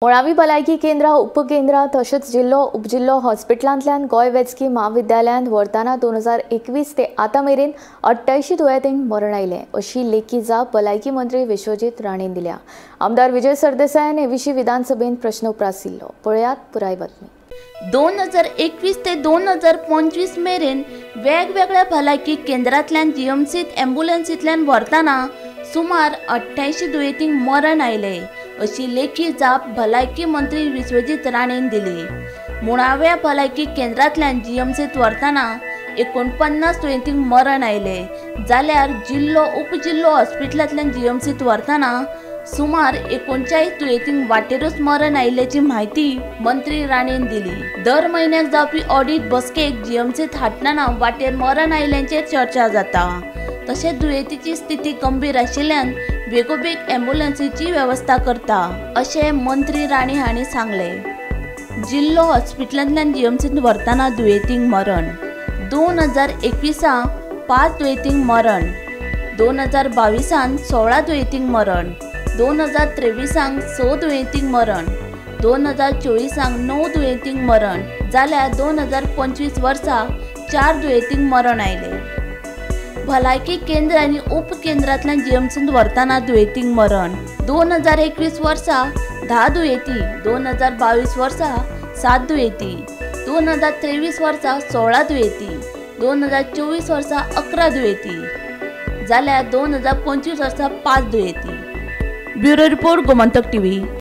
मुळावी भलायकी केंद्रां, उपकेंद्रां तशेंच जिल्लो उपजिल्लो हॉस्पिटलांतल्यान गोंय वैजकी म्हाविद्यालयांत व्हरतना 2021 ते आतां मेरेन 88 दुयेंतींक मरण आयलें अशी लेखी जाप भलायकी मंत्री विश्वजीत राणेन दिल्या. आमदार विजय सरदेसायान हे विशीं विधानसभेंत प्रश्न उप्रासिल्लो. पळयात पुराय बातमी. 2021 ते 2025 मेरेन वेगवेगळ्या भलायकी केंद्रांतल्यान जीएमसीत ॲम्ब्युलन्सींतल्यान व्हरतना सुमार 88 दुयेंतींक मरण आयलें अशी लेखी जाप भलायकी मंत्री विश्वजीत राणेन दिली. मुळाव्या भलायकी केंद्रांतल्यान जीएमसीत व्हरतना 49 दुयेंतींक मरण आयलें, जाल्यार जिल्लो उपजिल्लो हॉस्पिटलांतल्यान जीएमसीत व्हरतना सुमार 39 दुयेंतींक वाटेरूच मरण आयिल्ल्याची म्हायती मंत्री राणेन दिली. दर म्हयन्याक जावपी ऑडीट बसकेक जीएमसीत हाडटना वाटेर मरण आयिल्ल्यांचेर चर्चा जाता. तशेंच दुयेंतीची स्थिती गंभीर आशिल्ल्यान बेगोबेग ॲम्ब्युलन्सीची वेवस्था करता अशें मंत्री राणे हांणी सांगलें. जिल्लो हॉस्पिटलांतल्यान जीएमसीत व्हरतना दुयेंतींक मरण 2021 5 दुयेंतींक मरण, 2022 16 दुयेंतींक मरण, 2023 6 दुयेंतींक मरण, 2024 9 दुयेंतींक मरण, जाल्यार 2025 वर्सा 4 दुयेंतींक मरण आयलें. भलायकी केंद्र आनी उपकेंद्रांतल्यान जीएमसींत व्हरतना दुयेंतींक मरण 2021 वर्सा 10 दुयेंती, 2022 वर्सा 7 दुयेंती, 2023 वर्सा 16 दुयेंती, 2024 वर्सा 11 दुयेंती, जाल्यार 2025 वर्सा 5 दुयेंती. Bureau report, Gomantak TV.